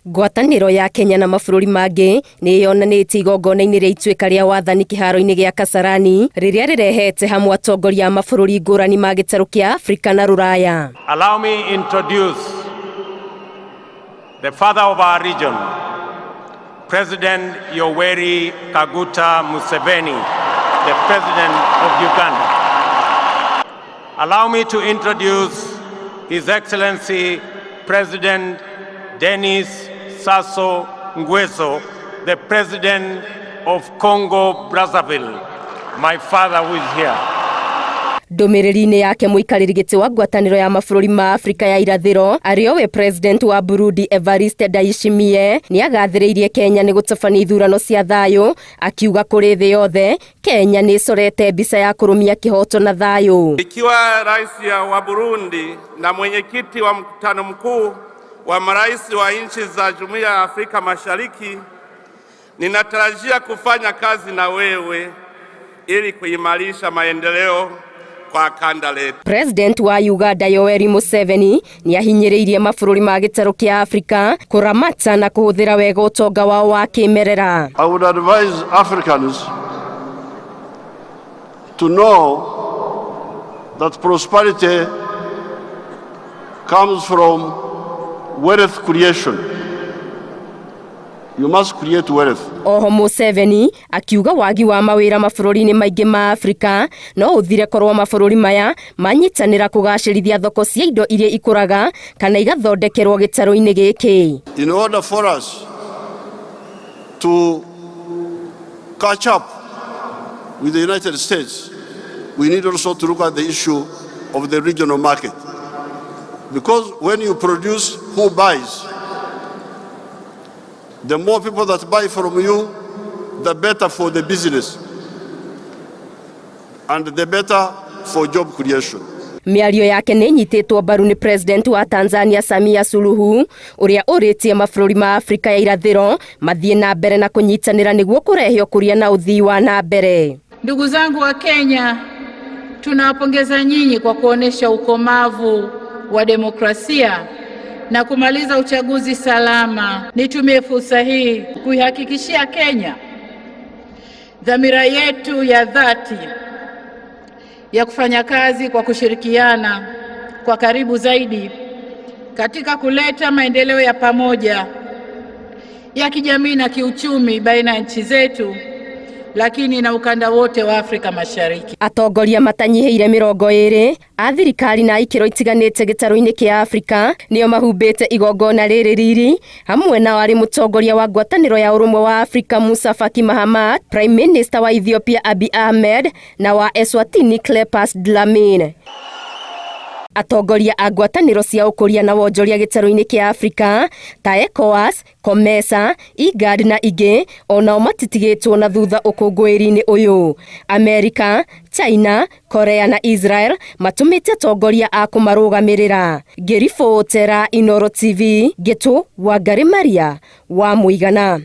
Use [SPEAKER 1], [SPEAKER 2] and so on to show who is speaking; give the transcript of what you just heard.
[SPEAKER 1] Ngwatanĩro ya Kenya na mabũrũri mangĩ nĩ yonanĩtie igongona-inĩ rĩa ituĩka rĩa wathani kĩharo-inĩ gĩa Kasarani rĩrĩa rĩrehete hamwe atongoria a mabũrũri ngũrani ma gĩtarũ kĩa Afrika na Rũraya.
[SPEAKER 2] Allow me introduce the father of our region, President Yoweri Kaguta Museveni, the President of Uganda. Allow me to introduce His Excellency President Denis Sassou Nguesso, the President of Congo Brazzaville, my father who is here.
[SPEAKER 1] Ndũmĩrĩri-inĩ yake, mũikarĩri gĩtĩ wa ngwatanĩro ya mabũrũri ma Afrika ya irathĩro, arĩ we President wa Burundi Evariste Ndayishimiye, nĩ agathĩrĩirie Kenya nĩ gũtabania ithurano cia thayũ, akiuga kũrĩ thĩ yothe Kenya nĩ ĩcorete mbica ya kũrũmia kĩhoto na thayũ.
[SPEAKER 3] Ikiwa rais wa Burundi na mwenyekiti wa mkutano mkuu wa marais wa nchi za Jumuiya ya Afrika Mashariki, ninatarajia kufanya kazi na wewe ili kuimarisha maendeleo kwa kanda letu.
[SPEAKER 1] President wa Uganda Yoweri Museveni nĩ ahinyĩrĩirie mabũrũri ma gĩtarũ kĩa Afrika kũramata na kũhũthĩra wega ũtonga wao wa kĩmerera.
[SPEAKER 4] I would advise Africans to know that prosperity comes from wealth creation. You must create wealth.
[SPEAKER 1] Oho Museveni akiuga wagi wa mawĩra mabũrũri-inĩ maingĩ ma Afrika no ũthire korwo mabũrũri maya manyitanĩra kũgacĩrithia thoko cia indo iria ikũraga kana igathondekerwo gĩtarũ-inĩ gĩkĩ.
[SPEAKER 4] In order for us to catch up with the United States, we need also to look at the issue of the regional market. Because when you produce, who buys? The more people that buy from you, the better for the business and the better for job creation.
[SPEAKER 1] Mĩario yake nĩ ĩnyitĩtwo mbaru nĩ President wa Tanzania Samia Suluhu, ũrĩa ũrĩtie mabũrũri ma Afrika ya irathĩro mathiĩ na mbere na kũnyitanĩra nĩguo kũrehe ũkũria na ũthii wa na mbere.
[SPEAKER 5] Ndugu zangu wa Kenya, tunawapongeza nyinyi kwa kuonesha ukomavu wa demokrasia na kumaliza uchaguzi salama. Nitumie fursa hii kuihakikishia Kenya dhamira yetu ya dhati ya kufanya kazi kwa kushirikiana kwa karibu zaidi katika kuleta maendeleo ya pamoja ya kijamii na kiuchumi baina ya nchi zetu, lakini na ukanda wote wa Afrika Mashariki.
[SPEAKER 1] Atongoria matanyihĩire 20 a thirikari na ikĩro itiganĩte gĩtarũ-inĩ kĩa Afrika nĩo mahumbĩte igongona rĩrĩ riri, hamwe nao arĩ mũtongoria wa ngwatanĩro ya ũrũmwe wa Afrika Musa Faki Mahamat, Prime Minister wa Ethiopia Abiy Ahmed na wa Eswatini Cleopas Dlamini. Atongoria a ngwatanĩro cia ũkũria na wonjoria gĩtarũ-inĩ kĩa Afrika ta ECOWAS, COMESA, IGAD na ingĩ onao matitigĩtwo na thutha ũkũngũĩri-inĩ ũyũ. Amerika, China, Korea na Israel matũmĩte atongoria a kũmarũgamĩrĩra. Ngĩribotera Inooro TV, Ngĩtũ Wangari Maria wa Mũigana.